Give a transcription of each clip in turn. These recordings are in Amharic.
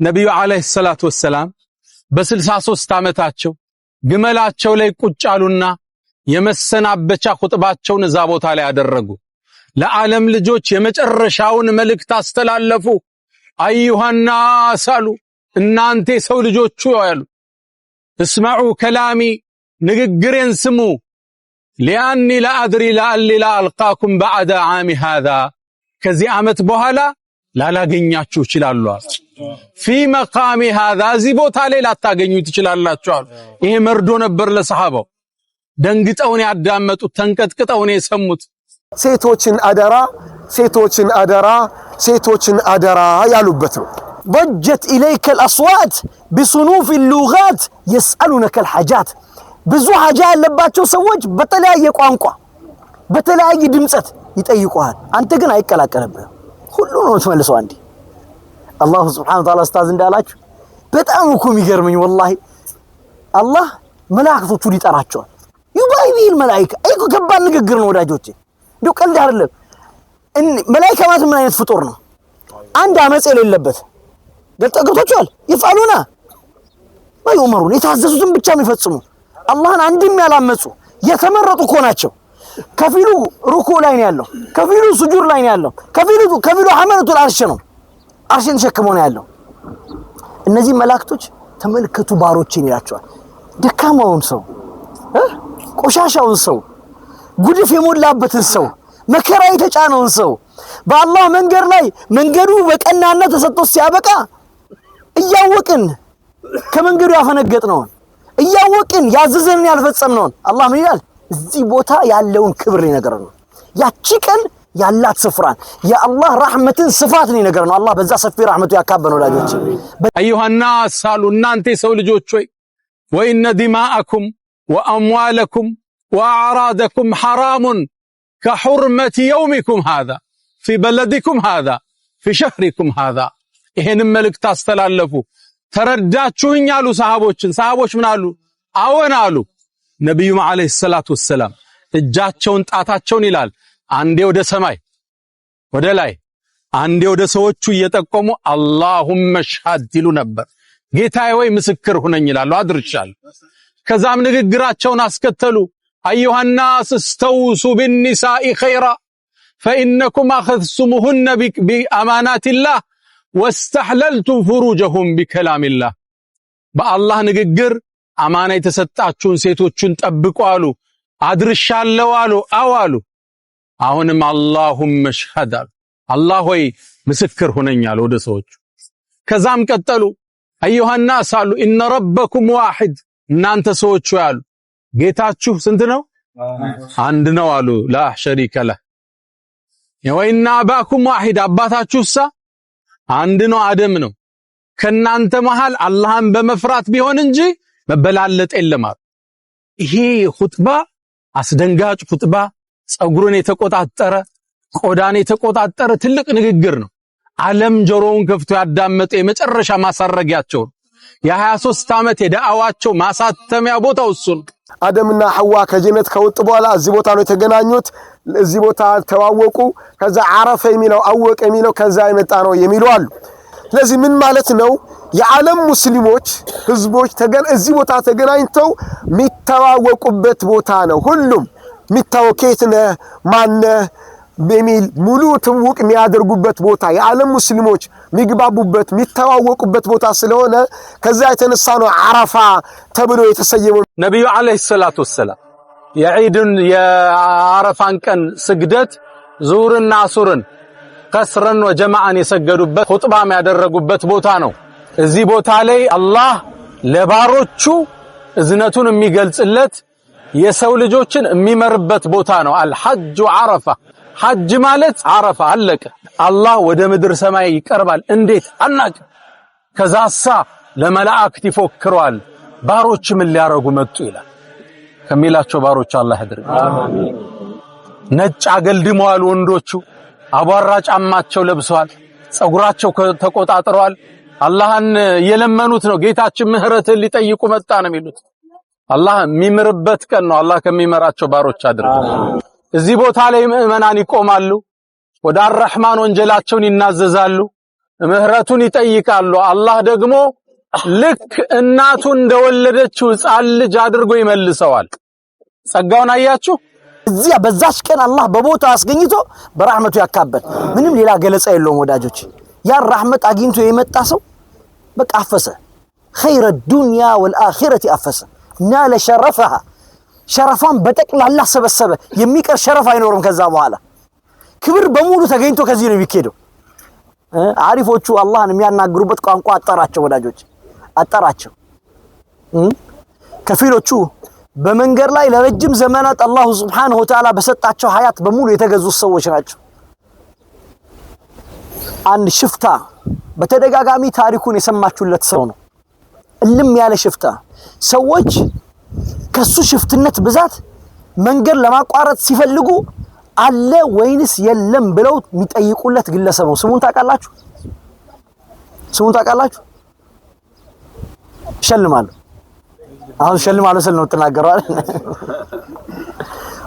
ነቢዩ ዓለይሂ ሰላቱ ወሰላም በ63 ዓመታቸው ግመላቸው ላይ ቁጭ አሉና የመሰናበቻ ኹጥባቸውን እዛ ቦታ ላይ አደረጉ። ለዓለም ልጆች የመጨረሻውን መልእክት አስተላለፉ። أيها الناس አሉ፣ እናንተ የሰው ልጆቹ አሉ፣ اسمعوا كلامي ንግግሬን ስሙ፣ لأني لا أدري لعلي لا ألقاكم بعد عامي هذا ከዚህ ዓመት በኋላ ላላገኛችሁ እችላለሁ። في مقامي هذا እዚህ ቦታ ላይ ላታገኙ ትችላላችሁ አሉ። ይሄ መርዶ ነበር ለሰሃባው። ደንግጠውን ያዳመጡት፣ ተንቀጥቅጠውን የሰሙት። ሴቶችን አደራ፣ ሴቶችን አደራ፣ ሴቶችን አደራ ያሉበት ነው። ضجت إليك الأصوات بصنوف اللغات يسألونك الحاجات ብዙ ሐጃ ያለባቸው ሰዎች በተለያየ ቋንቋ በተለያየ ድምፀት ይጠይቁሃል። አንተ ግን አይቀላቀልብህም። ሁሉ ነው የምትመልሰው። አንዴ አላሁ ስብሐነሁ ወተዓላ ኡስታዝ እንዳላችሁ በጣም እኮ የሚገርመኝ ወላሂ አላህ መላእክቶቹን ይጠራቸዋል። يباهي به الملائكة። ይሄ እኮ ከባድ ንግግር ነው ወዳጆቼ፣ እንደው ቀልድ አይደለም። መላኢካ ማለት ምን አይነት ፍጡር ነው? አንድ አመፅ የሌለበት ገብቷቸዋል። يفعلون ما يؤمرون የታዘዙትን ብቻ የሚፈጽሙ፣ አላህን አንድም ያላመፁ የተመረጡ እኮ ናቸው። ከፊሉ ሩኩዕ ላይ ነው ያለው፣ ከፊሉ ስጁድ ላይ ነው ያለው፣ ከፊሉ حملة العرش ነው፣ አርሽን ተሸክሞ ነው ያለው። እነዚህ መላእክቶች ተመልከቱ ባሮቼን ይላቸዋል። ደካማውን ሰው፣ ቆሻሻውን ሰው፣ ጉድፍ የሞላበትን ሰው፣ መከራ የተጫነውን ሰው በአላህ መንገድ ላይ መንገዱ በቀናነት ተሰጥቶ ሲያበቃ እያወቅን ከመንገዱ ያፈነገጥነውን፣ እያወቅን ያዘዘንን ያልፈጸምነውን አላህ ምን ይላል? እዚህ ቦታ ያለውን ክብር ሊነግረን ነው። ያቺ ቀን ያላት ስፍራን የአላህ ራህመትን ስፋት ሊነግረን ነው። አላህ በዛ ሰፊ ራህመቱ ያካበን ወዳጆች። أيها الناس አሉ፣ እናንተ የሰው ልጆች ሆይ፣ وإن دماءكم وأموالكم وأعراضكم حرام كحرمة يومكم هذا في بلدكم هذا في شهركم هذا። ይሄንም መልእክት አስተላለፉ። ተረዳችሁኝ አሉ ሰሃቦችን። ሰሃቦች ምን አሉ? አዎን አሉ። ነቢዩም ዓለይሂ ሰላቱ ወሰላም እጃቸውን ጣታቸውን ይላል አንዴ ወደ ሰማይ ወደ ላይ አንዴ ወደ ሰዎቹ እየጠቆሙ اللهم اشهد ይሉ ነበር። ጌታዬ ወይ ምስክር ሁነኝ ይላሉ። አድርሻለሁ። ከዛም ንግግራቸውን አስከተሉ። أيها الناس استوصوا بالنساء خيرا فإنكم أخذتموهن بأمانات الله واستحللتم فروجهم بكلام الله። በአላህ ንግግር አማና የተሰጣችሁን ሴቶቹን ጠብቁ አሉ። አድርሻለሁ አሉ። አዎ አሉ። አሁንም اللهم اشهد አሉ። አላህ ሆይ ምስክር ሁነኝ አሉ ወደ ሰዎቹ። ከዛም ቀጠሉ። أيها الناس አሉ፣ إن ربكم واحد እናንተ ሰዎቹ ያሉ ጌታችሁ ስንት ነው? አንድ ነው አሉ። لا شريك له وإن أباكم واحد አባታችሁሳ አንድ ነው፣ አደም ነው። ከናንተ መሃል አላህን በመፍራት ቢሆን እንጂ መበላለጥ የለም አሉ። ይሄ ኹጥባ አስደንጋጭ ኹጥባ፣ ጸጉርን የተቆጣጠረ ቆዳን የተቆጣጠረ ትልቅ ንግግር ነው። ዓለም ጆሮውን ከፍቶ ያዳመጠ የመጨረሻ ማሳረጊያቸው ነው። የ23 ዓመት የዳዕዋቸው ማሳተሚያ ቦታው እሱ ነው። አደምና ሐዋ ከጀነት ከወጡ በኋላ እዚህ ቦታ ነው የተገናኙት። እዚህ ቦታ ተዋወቁ። ከዛ አረፈ የሚለው አወቀ የሚለው ከዛ የመጣ ነው የሚሉ አሉ። ስለዚህ ምን ማለት ነው? የዓለም ሙስሊሞች ህዝቦች እዚህ ቦታ ተገናኝተው የሚተዋወቁበት ቦታ ነው። ሁሉም የሚታወቅ ከየት ነህ ማነህ የሚል ሙሉ ትውውቅ የሚያደርጉበት ቦታ፣ የዓለም ሙስሊሞች የሚግባቡበት የሚተዋወቁበት ቦታ ስለሆነ ከዛ የተነሳ ነው አረፋ ተብሎ የተሰየመው። ነቢዩ ዓለይሂ ሰላቱ ወሰላም የዒድን የአረፋን ቀን ስግደት ዙሁርና አሱርን ቀስረን ወጀማዓን የሰገዱበት ኹጥባም ያደረጉበት ቦታ ነው። እዚህ ቦታ ላይ አላህ ለባሮቹ እዝነቱን የሚገልጽለት የሰው ልጆችን የሚመርበት ቦታ ነው። አልሐጁ ዓረፋ፣ ሐጅ ማለት ዓረፋ አለቀ። አላህ ወደ ምድር ሰማይ ይቀርባል። እንዴት አናውቅም። ከዛሳ ለመላእክት ይፎክረዋል። ባሮች ምን ሊያረጉ መጡ ይላል። ከሚላቸው ባሮች አላህ ያድርግ። ነጭ አገልድመዋል ወንዶቹ፣ አቧራ ጫማቸው ለብሰዋል፣ ጸጉራቸው ተቆጣጥረዋል። አላህን እየለመኑት ነው። ጌታችን ምህረትን ሊጠይቁ መጣ ነው የሚሉት። አላህ የሚምርበት ቀን ነው። አላህ ከሚመራቸው ባሮች አድርግ። እዚህ ቦታ ላይ ምዕመናን ይቆማሉ። ወደ አርረህማን ወንጀላቸውን ይናዘዛሉ። ምህረቱን ይጠይቃሉ። አላህ ደግሞ ልክ እናቱ እንደወለደችው ሕፃን ልጅ አድርጎ ይመልሰዋል። ጸጋውን አያችሁ። እዚያ በዛች ቀን አላህ በቦታው አስገኝቶ በራህመቱ ያካበል። ምንም ሌላ ገለጻ የለውም ወዳጆች። ያን ራህመት አግኝቶ የመጣ ሰው በቃ አፈሰ። خير الدنيا والآخرة አፈሰ። نال شرفها ሸረፏን በጠቅላላ ሰበሰበ። የሚቀር ሸረፍ አይኖርም ከዛ በኋላ ክብር በሙሉ ተገኝቶ ከዚህ ነው የሚኬደው። አሪፎቹ አላህን የሚያናግሩበት ቋንቋ አጠራቸው ወዳጆች፣ አጠራቸው። ከፊሎቹ በመንገድ ላይ ለረጅም ዘመናት الله سبحانه وتعالى በሰጣቸው ሀያት በሙሉ የተገዙ ሰዎች ናቸው። አንድ ሽፍታ በተደጋጋሚ ታሪኩን የሰማችሁለት ሰው ነው። እልም ያለ ሽፍታ። ሰዎች ከሱ ሽፍትነት ብዛት መንገድ ለማቋረጥ ሲፈልጉ አለ ወይንስ የለም ብለው የሚጠይቁለት ግለሰብ ነው። ስሙን ታውቃላችሁ? ስሙን ታውቃላችሁ? እሸልማለሁ። አሁን እሸልማለሁ ስል ነው የምትናገረው አይደል?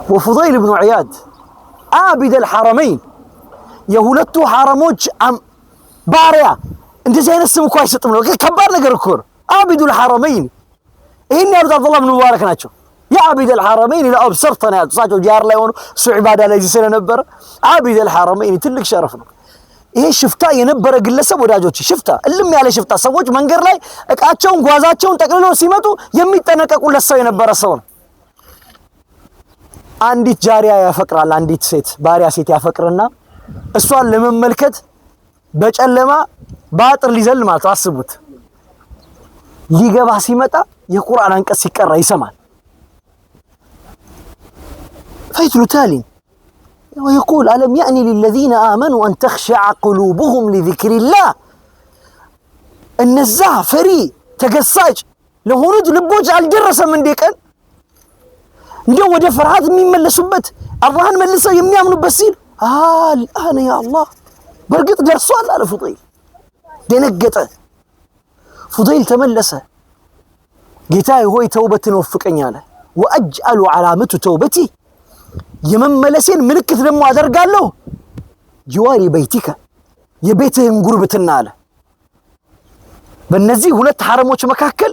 ወፉደይል ብኑ ዒያድ عابد الحرمين የሁለቱ ሐረሞች ባሪያ። እንደዚህ አይነት ስም እኮ አይሰጥም ነው፣ ከባድ ነገር እኮ ነው። عابد الحرمين ይህን ያሉት አብዱላህ ብን ሙባረክ ናቸው። يا عابد الحرمين لو أبصرتنا ያሉት እሳቸው ጂሃድ ላይ ሆኑ፣ እሱ ዒባዳ ላይ ስለነበረ عابد الحرمين ትልቅ ሸረፍ ነው። ይሄ ሽፍታ የነበረ ግለሰብ ወዳጆች፣ ሽፍታ እልም ያለ ሽፍታ፣ ሰዎች መንገድ ላይ እቃቸውን ጓዛቸውን ጠቅልለው ሲመጡ የሚጠነቀቁለት ሰው የነበረ ሰው ነው። አንዲት جارية ያፈቅራል። አንዲት ሴት ባሪያ ሴት ያፈቅርና እሷን ለመመልከት በጨለማ በአጥር ሊዘል ማለት ነው። አስቡት። ሊገባ ሲመጣ የቁርአን አንቀጽ ሲቀራ ይሰማል። فيتلو تالي ويقول ألم يأن للذين آمنوا أن تخشع قلوبهم لذكر الله። እነዛ ፈሪ ተገሳጭ ለሆኑት ልቦች አልደረሰም እንዴ ቀን እንዲያው ወደ ፍርሃት የሚመለሱበት፣ አላህን መልሰው የሚያምኑበት ሲል الآن يا الله በእርግጥ ደርሷል አለ ፉደይል። ደነገጠ። ፉደይል ተመለሰ። ጌታዬ ሆይ ተውበትን ወፍቀኝ አለ። وأجعل علامة توبتي የመመለሴን ምልክት ደግሞ አደርጋለሁ جوار بيتك የቤትህን ጉርብትና አለ። በእነዚህ ሁለት ሐረሞች መካከል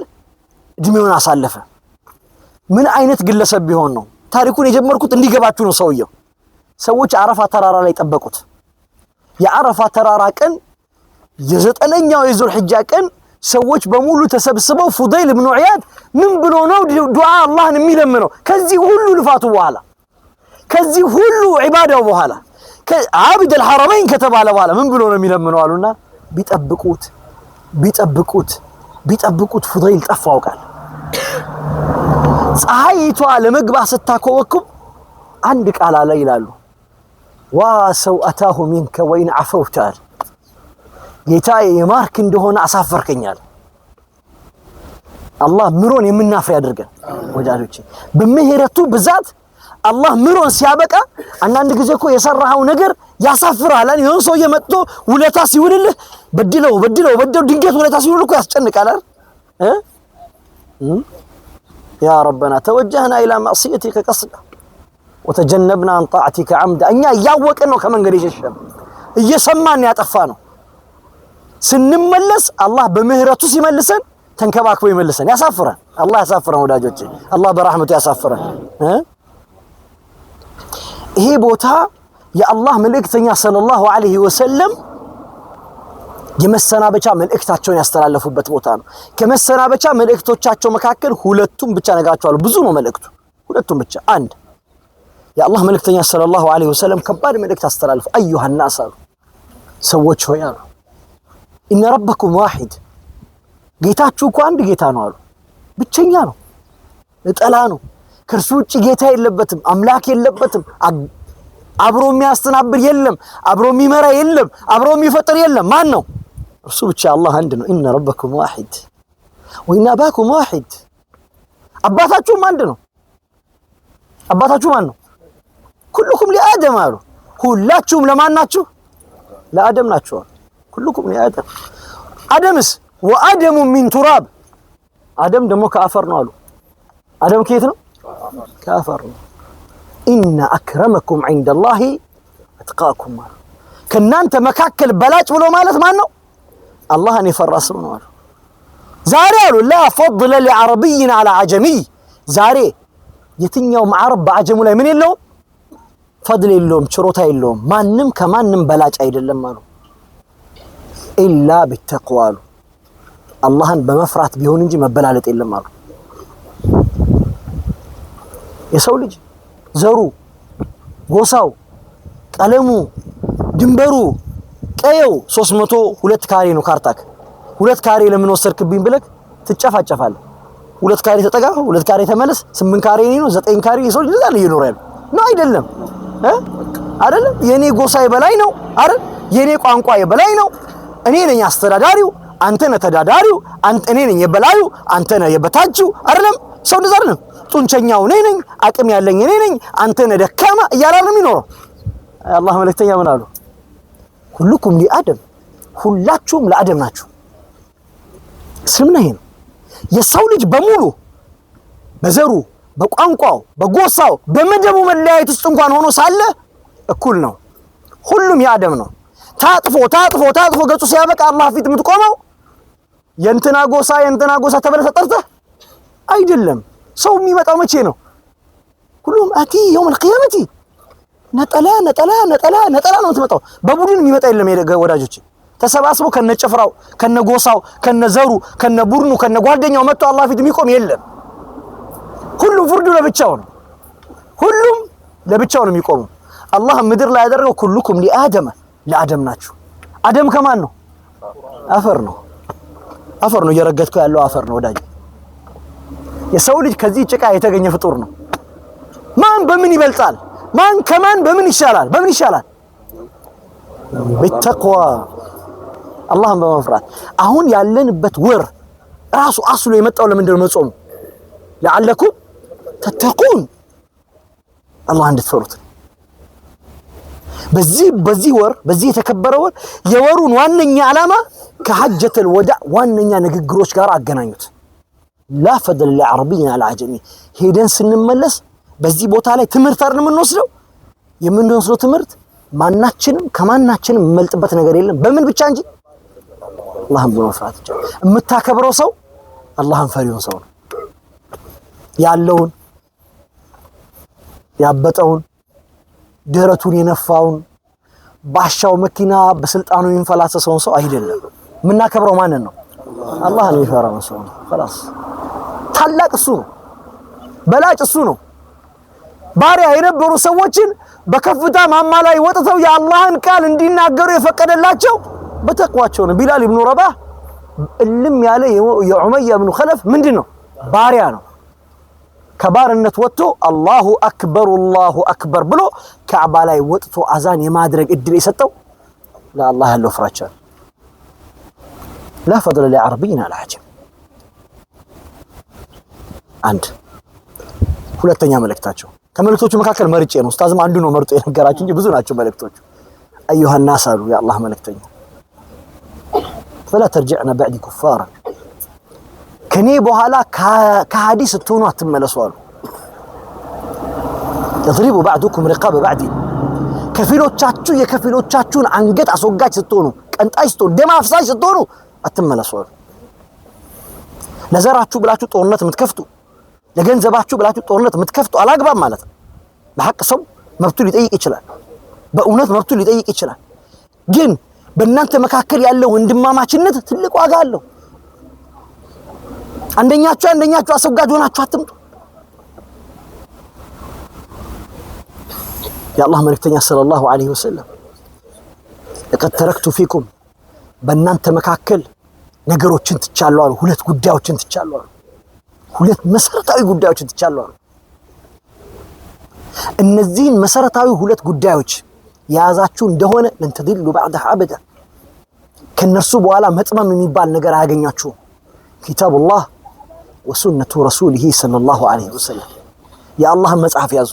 እድሜውን አሳለፈ። ምን አይነት ግለሰብ ቢሆን ነው? ታሪኩን የጀመርኩት እንዲገባችሁ ነው። ሰውየው ሰዎች አረፋ ተራራ ላይ ጠበቁት። የአረፋ ተራራ ቀን የ9ኛው የዙል ሒጃ ቀን ሰዎች በሙሉ ተሰብስበው ፉደይል ብኑ ዒያድ ምን ብሎ ነው ዱዓ አላህን የሚለምነው? ከዚህ ሁሉ ልፋቱ በኋላ፣ ከዚህ ሁሉ ዒባዳው በኋላ፣ عابد الحرمين ከተባለ በኋላ ምን ብሎ ነው የሚለምነው አሉና ቢጠብቁት ቢጠብቁት ቢጠብቁት ፉደይል ጠፋ አውቃል። ፀሐይቷ ለመግባት ስታኮበኩብ አንድ ቃል አለ ይላሉ። وا سوءتاه منك وإن عفوت አለ። ጌታዬ የማርክ እንደሆነ አሳፈርከኛል። አላህ ምሮን የምናፍር ያድርገን ወዳጆቼ። በምህረቱ ብዛት አላህ ምሮን ሲያበቃ አንዳንድ ጊዜ እኮ የሰራኸው ነገር ያሳፍርሃል። የሆነ ሰውዬ መጥቶ ውለታ ሲውልልህ በድለው በድለው በድለው ድንገት ውለታ ሲውልልህ እኮ ያስጨንቃል አይደል? يا ربنا توجهنا إلى معصيتك قصدا وتجنبنا عن طاعتك عمدا። እኛ እያወቅን ነው ከመንገድ የሸሸነው፣ እየሰማን ያጠፋ ነው። ስንመለስ አላህ በምህረቱ ሲመልሰን ተንከባክቦ ይመልሰን። ያሳፍረን አላህ ያሳፍረን ወዳጆቼ፣ አላህ በራህመቱ ያሳፍረን። ይሄ ቦታ የአላህ መልእክተኛ صلى الله عليه وسلم የመሰናበቻ መልእክታቸውን ያስተላለፉበት ቦታ ነው። ከመሰናበቻ መልእክቶቻቸው መካከል ሁለቱም ብቻ ነግራቸዋለሁ። ብዙ ነው መልእክቱ፣ ሁለቱም ብቻ። አንድ የአላህ መልእክተኛ صلى الله عليه وسلم ከባድ መልእክት አስተላልፉ። أيها الناس አሉ፣ ሰዎች ሆይ አሉ፣ إن ربكم واحد፣ ጌታችሁ እኮ አንድ ጌታ ነው አሉ። ብቸኛ ነው፣ እጠላ ነው። ከእርሱ ውጭ ጌታ የለበትም፣ አምላክ የለበትም፣ አብሮ የሚያስተናብር የለም፣ አብሮ የሚመራ የለም፣ አብሮ የሚፈጥር የለም። ማን ነው? እርሱ ብቻ አላህ አንድ ነው። إن ربكم واحد وإن أباكم واحد፣ አባታችሁም አንድ ነው። አባታችሁ ማን ነው? كلكم لآدم አሉ። ሁላችሁም ለማን ናችሁ? ለአደም ናችሁ አሉ። كلكم لآدم። አደምስ وآدم من تراب፣ አደም ደግሞ ከአፈር ነው አሉ። አደም ከየት ነው? ከአፈር ነው። إن أكرمكم عند الله أتقاكم አሉ። ከእናንተ መካከል በላጭ ብሎ ማለት ማን ነው? አላህን የፈራ ሰው ነው አሉ። ዛሬ አሉ لا فضل لعربي على عجمي፣ ዛሬ የትኛውም ዓረብ በአጀሙ ላይ ምን የለውም فضل የለውም፣ ችሮታ የለውም። ማንም ከማንም በላጭ አይደለም አሉ። إلا بالتقوى አሉ፣ አላህን በመፍራት ቢሆን እንጂ መበላለጥ የለም አሉ። የሰው ልጅ ዘሩ፣ ጎሳው፣ ቀለሙ፣ ድንበሩ፣ ቀየው 302 ካሬ ነው ካርታክ። 2 ካሬ ለምን ወሰድክብኝ ብለክ ትጨፋጨፋለህ። 2 ካሬ ተጠጋ፣ 2 ካሬ ተመለስ፣ 8 ካሬ ነው፣ 9 ካሬ የሰው ልጅ እዛ ነው እየኖረ ያለው ነው አይደለም እ አይደለም የኔ ጎሳ የበላይ ነው አይደል? የኔ ቋንቋ የበላይ ነው። እኔ ነኝ አስተዳዳሪው፣ አንተ ነህ ተዳዳሪው፣ እኔ ነኝ የበላዩ፣ አንተ ነህ የበታችው። አይደለም ሰው እንደዛ አይደለም። ጡንቸኛው እኔ ነኝ፣ አቅም ያለኝ እኔ ነኝ፣ አንተ ነህ ደካማ እያለ አይደለም የሚኖረው። አላህ መልእክተኛ ምን አሉ? ኩልኩም ሊአደም፣ ሁላችሁም ለአደም ናችሁ። እስልምና ይሄ ነው። የሰው ልጅ በሙሉ በዘሩ፣ በቋንቋው፣ በጎሳው፣ በመደቡ መለያየት ውስጥ እንኳን ሆኖ ሳለ እኩል ነው። ሁሉም የአደም ነው። ታጥፎ ታጥፎ ታጥፎ ገጹ ሲያበቃ አላህ ፊት የምትቆመው የእንትና ጎሳ የእንትና ጎሳ ተብለህ ተጠርተህ አይደለም። ሰው የሚመጣው መቼ ነው? ሁሉም አቲ የውም አልቂያመቲ ነጠላ ነጠላ ነጠላ ነጠላ ነው የምትመጣው። በቡድን የሚመጣ የለም ወዳጆች። ተሰባስቦ ከነጭፍራው ከነጎሳው ከነዘሩ ከነቡድኑ ከነጓደኛው መጥቶ አላህ ፊት የሚቆም የለም። ሁሉም ፍርዱ ለብቻው ነው። ሁሉም ለብቻው ነው የሚቆመው። አላህ ምድር ላይ ያደረገው ኩልኩም ሊአደመ ለአደም ናችሁ። አደም ከማን ነው? አፈር ነው። አፈር ነው። እየረገጥከው ያለው አፈር ነው ወዳጅ። የሰው ልጅ ከዚህ ጭቃ የተገኘ ፍጡር ነው። ማን በምን ይበልጣል? ማን ከማን በምን ይሻላል? በምን ይሻላል? ቢተቅዋ፣ አላህን በመፍራት። አሁን ያለንበት ወር ራሱ አስሎ የመጣው ለምንድን ነው መጾሙ? ለዓለኩም ተተቁን፣ አላህ እንድትፈሩት። በዚህ ወር በዚህ የተከበረ ወር የወሩን ዋነኛ ዓላማ ከሐጀተል ወዳዕ ዋነኛ ንግግሮች ጋር አገናኙት። ላ ፈድል ለዓረቢይን ዐላ ዐጀሚ። ሄደን ስንመለስ በዚህ ቦታ ላይ ትምህርት አይደል የምንወስደው? የምንወስደው ትምህርት ማናችንም ከማናችንም የምንበልጥበት ነገር የለም። በምን ብቻ እንጂ አላህን በመፍራት ብቻ። የምታከብረው ሰው አላህን ፈሪውን ሰው ነው። ያለውን ያበጠውን ደረቱን የነፋውን ባሻው መኪና በስልጣኑ የሚንፈላሰሰውን ሰው አይደለም። የምናከብረው ማንን ነው? አላህን የሚፈራውን ሰው ነው። خلاص ታላቅ እሱ ነው። በላጭ እሱ ነው። ባሪያ የነበሩ ሰዎችን በከፍታ ማማ ላይ ወጥተው የአላህን ቃል እንዲናገሩ የፈቀደላቸው በተቅዋቸው ነው። ቢላል ኢብኑ ረባህ እልም ያለ የዑመያ ኢብኑ ኸለፍ ምንድን ነው? ባሪያ ነው። ከባርነት ወጥቶ الله أكبر الله أكبر ብሎ ካዕባ ላይ ወጥቶ አዛን የማድረግ እድል የሰጠው ለአላህ ያለው ፍራቻ ነው። لا فضل لعربي على عجمي። አንድ ሁለተኛ መልእክታቸው ከመልእክቶቹ መካከል መርጬ ነው። ኡስታዝም አንዱ ነው መርጦ የነገራችሁ እንጂ ብዙ ናቸው መልእክቶቹ። أيها الناس አሉ የአላህ መልእክተኛ፣ فلا ترجعن بعدي كفارا፣ ከኔ በኋላ ከሃዲ ስትሆኑ አትመለሱ አሉ። يضرب بعضكم رقاب بعض፣ ከፊሎቻችሁ የከፊሎቻችሁን አንገት አስወጋጅ ስትሆኑ፣ ቀንጣይ ስትሆኑ፣ ደም አፍሳሽ ስትሆኑ አትመለሱ አሉ። ለዘራችሁ ብላችሁ ጦርነት የምትከፍቱ፣ ለገንዘባችሁ ብላችሁ ጦርነት የምትከፍቱ አላግባብ ማለት ነው። በሐቅ ሰው መብቱ ሊጠይቅ ይችላል። በእውነት መብቱ ሊጠይቅ ይችላል። ግን በእናንተ መካከል ያለው ወንድማማችነት ትልቅ ዋጋ አለው። አንደኛችሁ አንደኛችሁ አስወጋጅ ሆናችሁ አትምጡ። የአላህ መልእክተኛ ሰለላሁ ዐለይሂ ወሰለም ለቀድ ተረክቱ ፊኩም፣ በእናንተ መካከል ነገሮችን ትቻለሁ አሉ። ሁለት ጉዳዮችን ትቻለሁ አሉ። ሁለት መሰረታዊ ጉዳዮችን ትቻለሁ አሉ። እነዚህን መሰረታዊ ሁለት ጉዳዮች የያዛችሁ እንደሆነ ለን ተድሉ ባዕደሃ አበዳ፣ ከነርሱ በኋላ መጥመም የሚባል ነገር አያገኛችሁም። ኪታቡላህ ወሱነቱ ረሱሊሂ ሰለላሁ ዐለይሂ ወሰለም። የአላህን መጽሐፍ ያዙ፣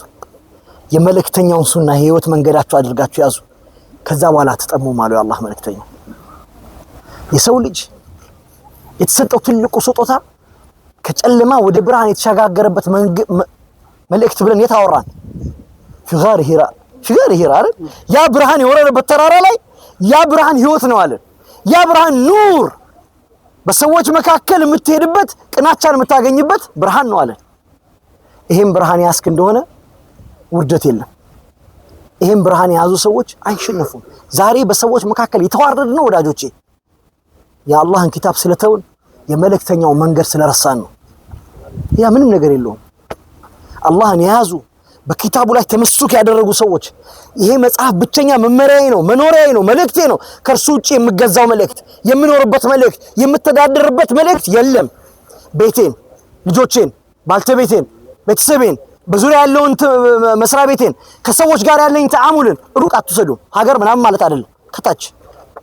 የመልእክተኛውን ሱና የህይወት መንገዳችሁ አድርጋችሁ ያዙ። ከዛ በኋላ አትጠሙም አሉ የአላህ መልእክተኛ። የሰው ልጅ የተሰጠው ትልቁ ስጦታ ከጨለማ ወደ ብርሃን የተሸጋገረበት መልእክት ብለን የታወራን في غار حراء፣ في غار حراء አይደል? ያ ብርሃን የወረደበት ተራራ ላይ ያ ብርሃን ህይወት ነው አለን። ያ ብርሃን ኑር በሰዎች መካከል የምትሄድበት ቅናቻን የምታገኝበት ብርሃን ነው አለን። ይሄም ብርሃን ያስክ እንደሆነ ውርደት የለም። ይሄም ብርሃን የያዙ ሰዎች አይሸነፉም። ዛሬ በሰዎች መካከል የተዋረድ ነው ወዳጆቼ፣ የአላህን ኪታብ ስለተውን የመልእክተኛው መንገድ ስለረሳን ነው። ያ ምንም ነገር የለውም። አላህን የያዙ በኪታቡ ላይ ተመስክ ያደረጉ ሰዎች ይሄ መጽሐፍ ብቸኛ መመሪያዬ ነው፣ መኖሪያዬ ነው፣ መልእክቴ ነው። ከእርሱ ውጭ የምገዛው መልእክት፣ የምኖርበት መልእክት፣ የምተዳደርበት መልእክት የለም። ቤቴን፣ ልጆቼን፣ ባልተቤቴን፣ ቤተሰቤን፣ በዙሪያ ያለውን መስሪያ ቤቴን፣ ከሰዎች ጋር ያለኝ ተዓሙልን ሩቅ አትውሰዱ። ሀገር ምናምን ማለት አይደለም። ከታች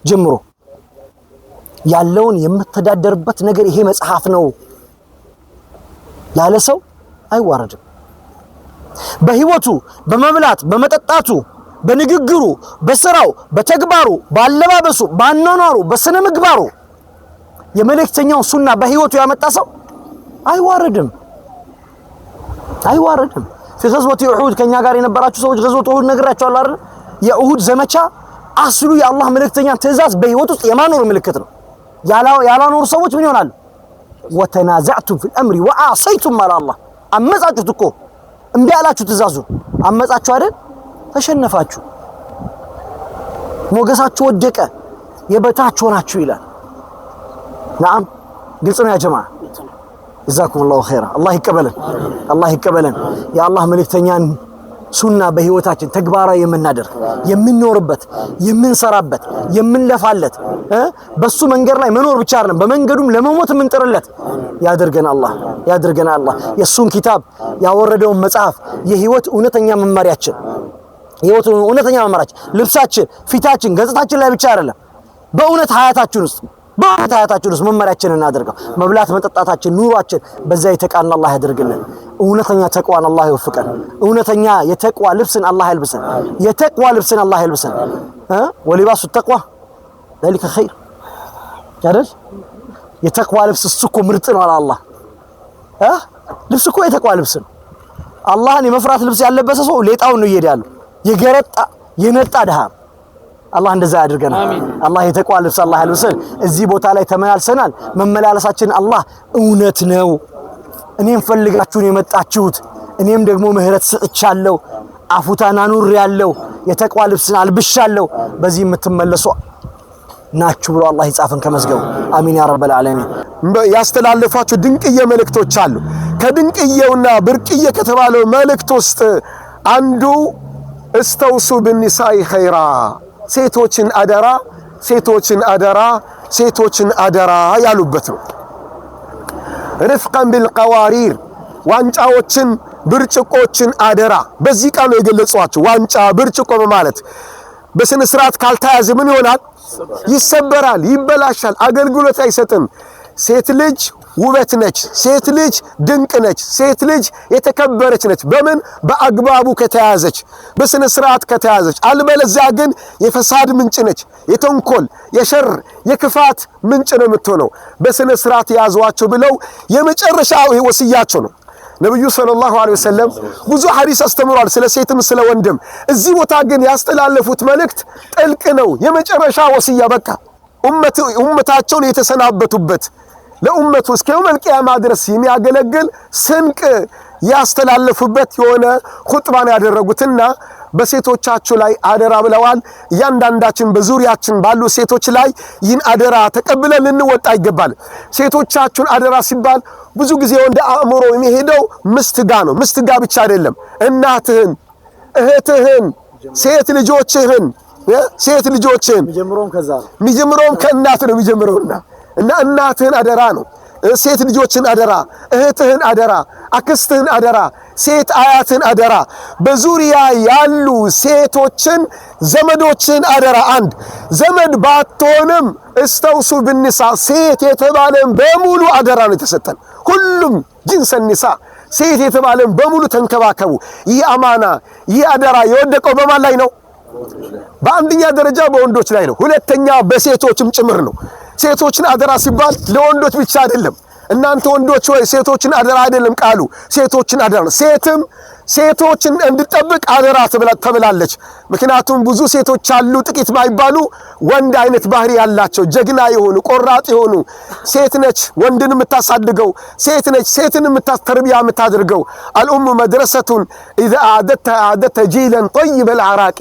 ጀምሮ ያለውን የምተዳደርበት ነገር ይሄ መጽሐፍ ነው ያለ ሰው አይዋረድም። በህይወቱ በመብላት በመጠጣቱ በንግግሩ በስራው በተግባሩ በአለባበሱ በአኗኗሩ በስነ ምግባሩ የመልእክተኛውን ሱና በህይወቱ ያመጣ ሰው አይዋረድም፣ አይዋረድም። في غزوة أحد ከኛ ጋር የነበራችሁ ሰዎች غزوة أحد ነግራችኋለሁ አይደል? የኡሁድ ዘመቻ አስሉ የአላህ መልእክተኛን ትእዛዝ በህይወት ውስጥ የማኖር ምልክት ነው። ያላኖሩ ሰዎች ምን ይሆናሉ? وتنازعتم في الأمر وعصيتم አለ አላህ። አመጻችሁት እኮ እምቢ አላችሁ፣ ትእዛዙን አመጻችሁ አይደል? ተሸነፋችሁ፣ ሞገሳችሁ ወደቀ፣ የበታች ሆናችሁ ይላል። نعم ግልጽ ነው يا جماعة። جزاكم الله خيرا። አላህ ይቀበለን፣ አላህ ይቀበለን። የአላህ መልእክተኛን ሱና በህይወታችን ተግባራዊ የምናደርግ የምንኖርበት፣ የምንሰራበት፣ የምንለፋለት በሱ መንገድ ላይ መኖር ብቻ አይደለም በመንገዱም ለመሞት የምንጥርለት ያድርገን አላህ፣ ያድርገን አላህ። የሱን ኪታብ ያወረደውን መጽሐፍ የህይወት እውነተኛ መመሪያችን፣ የህይወት እውነተኛ መመሪያችን ልብሳችን፣ ፊታችን፣ ገጽታችን ላይ ብቻ አይደለም በእውነት ሀያታችን ውስጥ በእውነት ሀያታችን ውስጥ መመሪያችንን እናድርገው። መብላት መጠጣታችን፣ ኑሯችን በዛ የተቃና አላህ ያድርግልን። እውነተኛ ተቅዋን አላህ ይወፍቀን። እውነተኛ የተቅዋ ልብስን አላህ ያልብሰን። የተቅዋ ልብስን አላህ ያልብሰን። ولباس التقوى ذلك خير አይደል? የተቅዋ ልብስ እሱ እኮ ምርጥ ነው አለ አላህ። ልብስ እኮ የተቅዋ ልብስ ነው። አላህን የመፍራት ልብስ ያለበሰ ሰው ሌጣውን ነው እየሄደ ያለው የገረጣ የነጣ ድሃ። አላህ እንደዛ ያድርገናል። አላህ የተቅዋ ልብስ አላህ ያልብሰን። እዚህ ቦታ ላይ ተመላልሰናል። መመላለሳችን አላህ እውነት ነው። እኔም ፈልጋችሁን የመጣችሁት እኔም ደግሞ ምህረት ሰጥቻለሁ፣ አፉታን አኑሬያለሁ፣ የተቅዋ ልብስን አልብሻለሁ። በዚህ የምትመለሱ ናችሁ ብሎ አላህ ይጻፈን ከመዝገቡ። አሚን ያ ረበል ዓለሚን። ያስተላለፏቸው ድንቅዬ መልእክቶች አሉ። ከድንቅዬውና ብርቅዬ ከተባለው መልእክት ውስጥ አንዱ استوصوا بالنساء خيرا፣ ሴቶችን አደራ፣ ሴቶችን አደራ፣ ሴቶችን አደራ ያሉበት ነው። رفقا بالقوارير ዋንጫዎችን ብርጭቆችን አደራ። በዚህ ቃል ነው የገለጿቸው። ዋንጫ ብርጭቆ በማለት በስነ ስርዓት ካልተያዘ ምን ይሆናል? ይሰበራል፣ ይበላሻል፣ አገልግሎት አይሰጥም። ሴት ልጅ ውበት ነች። ሴት ልጅ ድንቅ ነች። ሴት ልጅ የተከበረች ነች። በምን በአግባቡ ከተያዘች፣ በስነ ስርዓት ከተያዘች። አልበለዚያ ግን የፈሳድ ምንጭ ነች። የተንኮል፣ የሸር፣ የክፋት ምንጭ ነው የምትሆነው። በስነ ስርዓት ያዟቸው ብለው የመጨረሻ ወስያቸው ነው። ነብዩ ሰለላሁ ዐለይሂ ወሰለም ብዙ ሐዲስ አስተምሯል፣ ስለ ሴትም ስለ ወንድም። እዚህ ቦታ ግን ያስተላለፉት መልእክት ጥልቅ ነው። የመጨረሻ ወስያ በቃ ኡመታቸውን የተሰናበቱበት ለኡመቱ እስከ የውመል ቂያማ ድረስ የሚያገለግል ስንቅ ያስተላለፉበት የሆነ ኹጥባን ያደረጉትና በሴቶቻችሁ ላይ አደራ ብለዋል። እያንዳንዳችን በዙሪያችን ባሉ ሴቶች ላይ ይህን አደራ ተቀብለን ልንወጣ ይገባል። ሴቶቻችሁን አደራ ሲባል ብዙ ጊዜ ወደ አእምሮ የሚሄደው ምስት ጋ ነው። ምስት ጋ ብቻ አይደለም፣ እናትህን፣ እህትህን፣ ሴት ልጆችህን ሴት ልጆችህን የሚጀምረውም ከእናት ነው የሚጀምረውና እና እናትህን አደራ ነው። ሴት ልጆችን አደራ፣ እህትህን አደራ፣ አክስትህን አደራ፣ ሴት አያትህን አደራ፣ በዙሪያ ያሉ ሴቶችን ዘመዶችን አደራ። አንድ ዘመድ ባትሆንም استوصوا بالنساء ሴት የተባለን በሙሉ አደራ ነው የተሰጠን። ሁሉም جنس النساء ሴት የተባለን በሙሉ ተንከባከቡ። ይህ አማና ይህ አደራ የወደቀው በማን ላይ ነው? በአንደኛ ደረጃ በወንዶች ላይ ነው። ሁለተኛ በሴቶችም ጭምር ነው። ሴቶችን አደራ ሲባል ለወንዶች ብቻ አይደለም። እናንተ ወንዶች ወይ ሴቶችን አደራ አይደለም ቃሉ፣ ሴቶችን አደራ ነው። ሴትም ሴቶችን እንድጠብቅ አደራ ተብላለች። ምክንያቱም ብዙ ሴቶች አሉ፣ ጥቂት ባይባሉ ወንድ አይነት ባህሪ ያላቸው፣ ጀግና የሆኑ፣ ቆራጥ የሆኑ። ሴት ነች ወንድን የምታሳድገው፣ ሴት ነች ሴትን ተርቢያ የምታደርገው። الأم مدرسة إذا أعددتها أعددت جيلا طيب الأعراق።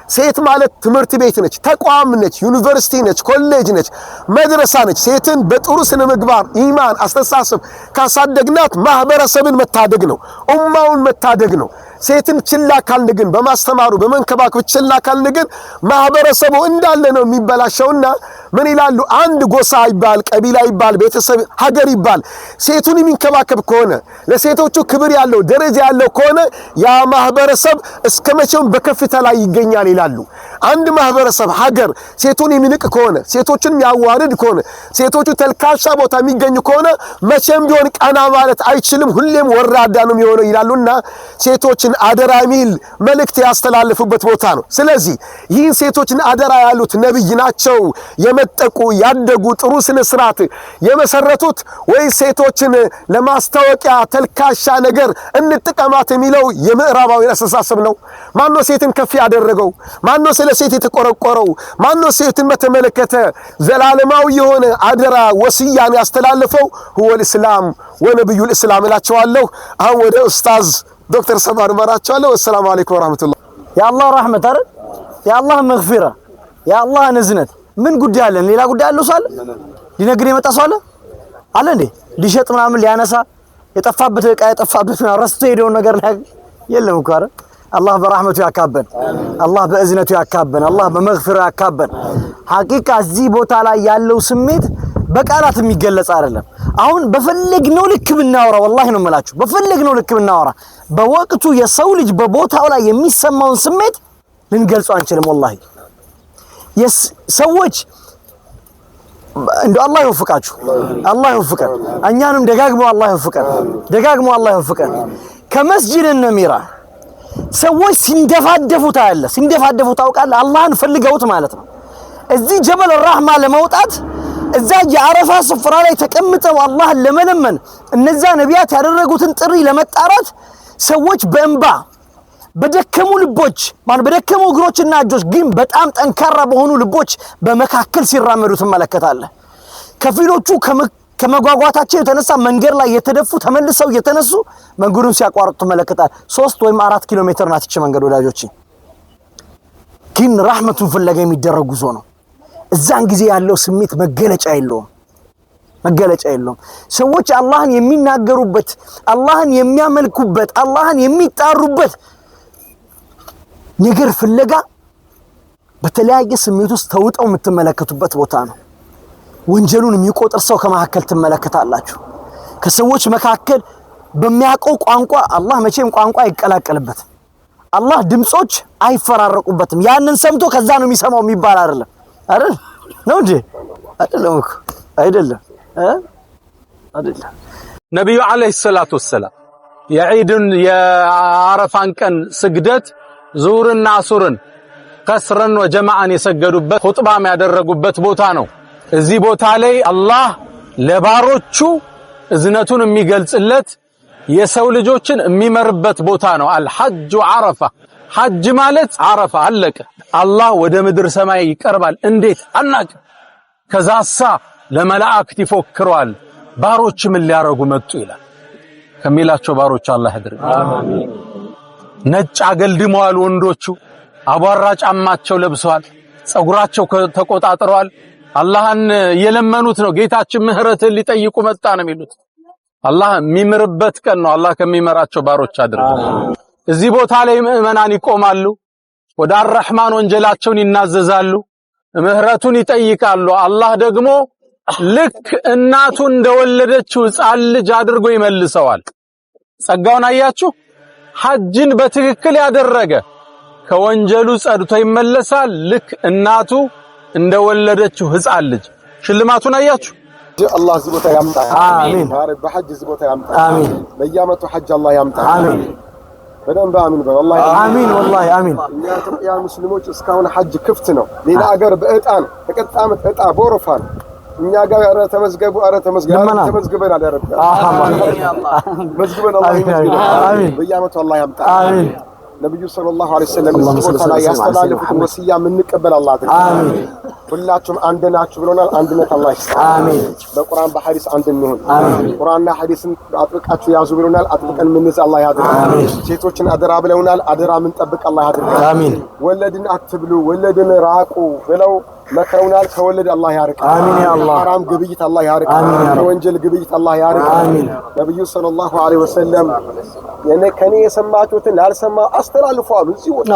ሴት ማለት ትምህርት ቤት ነች፣ ተቋም ነች፣ ዩኒቨርሲቲ ነች፣ ኮሌጅ ነች፣ መድረሳ ነች። ሴትን በጥሩ ስነ ምግባር፣ ኢማን፣ አስተሳሰብ ካሳደግናት ማህበረሰብን መታደግ ነው፣ ኡማውን መታደግ ነው። ሴትን ችላ ካልን ግን፣ በማስተማሩ በመንከባከብ ችላ ካልን ግን ማህበረሰቡ እንዳለ ነው የሚበላሸውና ምን ይላሉ? አንድ ጎሳ ይባል፣ ቀቢላ ይባል፣ ቤተሰብ፣ ሀገር ይባል፣ ሴቱን የሚንከባከብ ከሆነ፣ ለሴቶቹ ክብር ያለው፣ ደረጃ ያለው ከሆነ ያ ማህበረሰብ እስከ መቼውም በከፍታ ላይ ይገኛል ይላሉ። አንድ ማህበረሰብ፣ ሀገር ሴቱን የሚንቅ ከሆነ፣ ሴቶችን የሚያዋርድ ከሆነ፣ ሴቶቹ ተልካሻ ቦታ የሚገኙ ከሆነ መቼም ቢሆን ቀና ማለት አይችልም፣ ሁሌም ወራዳ ነው የሚሆነው ይላሉና ሴቶችን አደራ የሚል መልእክት ያስተላልፉበት ቦታ ነው። ስለዚህ ይህን ሴቶችን አደራ ያሉት ነብይ ናቸው የመጠቁ፣ ያደጉ፣ ጥሩ ስነ ስርዓት የመሰረቱት ወይ ሴቶችን ለማስታወቂያ ተልካሻ ነገር እንጥቀማት የሚለው የምዕራባዊ አስተሳሰብ ነው? ማነው ሴትን ከፍ ያደረገው? ማነው ስለ ሴት የተቆረቆረው? ማነው ሴትን በተመለከተ ዘላለማዊ የሆነ አደራ ወስያን ያስተላለፈው? هو الإسلام ونبي الإسلام እላቸዋለሁ። አሁን ወደ ኡስታዝ ዶክተር ሰባር እመራቸዋለሁ። والسلام عليكم ورحمة الله። የአላህ ረሕመት አይደል? የአላህ መግፊራ፣ የአላህ እዝነት። ምን ጉዳይ አለን? ሌላ ጉዳይ አለው ሰው አለ? ሊነግር የመጣ ሰው አለ? አለ እንዴ? ሊሸጥ ምናምን፣ ሊያነሳ የጠፋበት ዕቃ፣ የጠፋበት ምናምን፣ ረስቶ የሄደውን ነገር ላይ የለም እኮ አይደል? አላህ በራህመቱ ያካበን፣ አላህ በእዝነቱ ያካበን፣ አላህ በመግፊራው ያካበን። ሐቂቃ እዚህ ቦታ ላይ ያለው ስሜት በቃላት የሚገለጽ አይደለም። አሁን በፈለግነው ልክ ብናወራ፣ ወላሂ ነው የምላችሁ፣ በፈለግነው ልክ ብናወራ በወቅቱ የሰው ልጅ በቦታው ላይ የሚሰማውን ስሜት ልንገልጸው አንችልም። ወላሂ ሰዎች እንደው አላህ ይወፍቃችሁ፣ አላህ ይወፍቀን፣ እኛንም ደጋግሞ አላህ ይወፍቀን፣ ደጋግሞ አላህ ይወፍቀን። ከመስጂድ ነሚራ ሰዎች ሲንደፋደፉ ታያለህ፣ ሲንደፋደፉ ታውቃለህ። አላህን ፈልገውት ማለት ነው። እዚህ ጀበል ራህማ ለመውጣት፣ እዛ የአረፋ ስፍራ ላይ ተቀምጠው አላህን ለመለመን፣ እነዛ ነቢያት ያደረጉትን ጥሪ ለመጣራት ሰዎች በእንባ በደከሙ ልቦች፣ ማለት በደከሙ እግሮችና እጆች ግን በጣም ጠንካራ በሆኑ ልቦች በመካከል ሲራመዱ ትመለከታለህ። ከፊሎቹ ከመጓጓታቸው የተነሳ መንገድ ላይ የተደፉ፣ ተመልሰው እየተነሱ መንገዱን ሲያቋርጡ ትመለከታለህ። 3 ወይም 4 ኪሎ ሜትር ናት ይቺ መንገድ ወዳጆች። ግን ራህመቱን ፍለጋ የሚደረግ ጉዞ ነው። እዛን ጊዜ ያለው ስሜት መገለጫ የለውም፣ መገለጫ የለውም። ሰዎች አላህን የሚናገሩበት፣ አላህን የሚያመልኩበት፣ አላህን የሚጣሩበት ነገር ፍለጋ በተለያየ ስሜት ውስጥ ተውጠው የምትመለከቱበት ቦታ ነው። ወንጀሉን የሚቆጥር ሰው ከመካከል ትመለከታላችሁ። ከሰዎች መካከል በሚያውቀው ቋንቋ፣ አላህ መቼም ቋንቋ አይቀላቀልበትም። አላህ ድምጾች አይፈራረቁበትም። ያንን ሰምቶ ከዛ ነው የሚሰማው የሚባል አይደለም። አይደል ነው እንዴ? አይደለም እኮ፣ አይደለም እ አይደለም። ነቢዩ عليه الصلاة والسلام የዒድን የአረፋን ቀን ስግደት ዙሁርና አሱርን قصرا وجمعا የሰገዱበት፣ ኹጥባም ያደረጉበት ቦታ ነው። እዚህ ቦታ ላይ አላህ ለባሮቹ እዝነቱን የሚገልጽለት፣ የሰው ልጆችን የሚመርበት ቦታ ነው። الحج عرفة፣ ሐጅ ማለት አረፋ፣ አለቀ። አላህ ወደ ምድር ሰማይ ይቀርባል። እንዴት አናቅም። ከዛሳ ለመላእክት ይፎክረዋል። ባሮች ምን ሊያረጉ መጡ ይላል። ከሚላቸው ባሮች አላህ ያድርገን። ነጭ አገልድመዋል ወንዶቹ፣ አቧራ ጫማቸው ለብሰዋል፣ ጸጉራቸው ተቆጣጥረዋል። አላህን እየለመኑት ነው። ጌታችን ምህረትን ሊጠይቁ መጣ ነው የሚሉት። አላህ የሚምርበት ቀን ነው። አላህ ከሚመራቸው ባሮች አድርገን። እዚህ ቦታ ላይ ምዕመናን ይቆማሉ። ወደ አርረህማን ወንጀላቸውን ይናዘዛሉ፣ ምህረቱን ይጠይቃሉ። አላህ ደግሞ ልክ እናቱ እንደወለደችው ሕፃን ልጅ አድርጎ ይመልሰዋል። ጸጋውን አያችሁ? ሐጅን በትክክል ያደረገ ከወንጀሉ ጸድቶ ይመለሳል። ልክ እናቱ እንደወለደችው ሕፃን ልጅ። ሽልማቱን አያችሁ? አላህ እዚህ ቦታ ያምጣ። አሚን። በሐጅ እዚህ ቦታ ያምጣ። አሚን። በየዓመቱ ሐጅ አላህ ያምጣ። አሚን። በደንብ አሚን በል። አላህ አሚን፣ ወላሂ አሚን። እኛ ኢትዮጵያ ሙስሊሞች እስካሁን ሐጅ ክፍት ነው። ሌላ አገር በእጣ ነው። ተቀጣ ዓመት እጣ በወረፋ ነው። እኛ ጋር ኧረ ተመዝገቡ፣ ኧረ ተመዝገቡ፣ ኧረ ልመና። ተመዝግበናል። ያ ረቢ መዝግበን፣ አላህ ይመዝግበን። አሚን። በየዓመቱ አላህ ያምጣ። አሚን። ነብዩ ሰለላሁ ዐለይሂ ወሰለም اللهم እዚህ صل ቦታ ላይ وسلم على سيدنا ያስተላለፉትን محمد። ወስያ የምንቀበል አላህ አድርገን። አሚን። ሁላችሁም አንድ ናችሁ ብሎናል። አንድነት አላህ ይስጥ። አሚን። በቁርአን በሐዲስ አንድ እንሁን። አሚን። ቁርአንና ሐዲስን አጥብቃችሁ ያዙ ብሎናል። አጥብቀን የምንይዝ አላህ ያድርገን። አሚን። ሴቶችን አደራ ብለውናል። አደራ የምንጠብቅ አላህ ያድርገን። አሚን። ወለድን አትብሉ፣ ወለድን ራቁ ብለው መክረውናል። ከወለድ አላህ ያርቅ። አሚን ያ አላህ። ከሐራም ግብይት አላህ ያርቅ። አሚን ያ ረብ። ከወንጀል ግብይት አላህ ያርቅ። አሚን። ነብዩ ሰለላሁ ዐለይሂ ወሰለም ከኔ የሰማችሁትን ላልሰማ አስተላልፉ አሉ። እዚህ ቦታ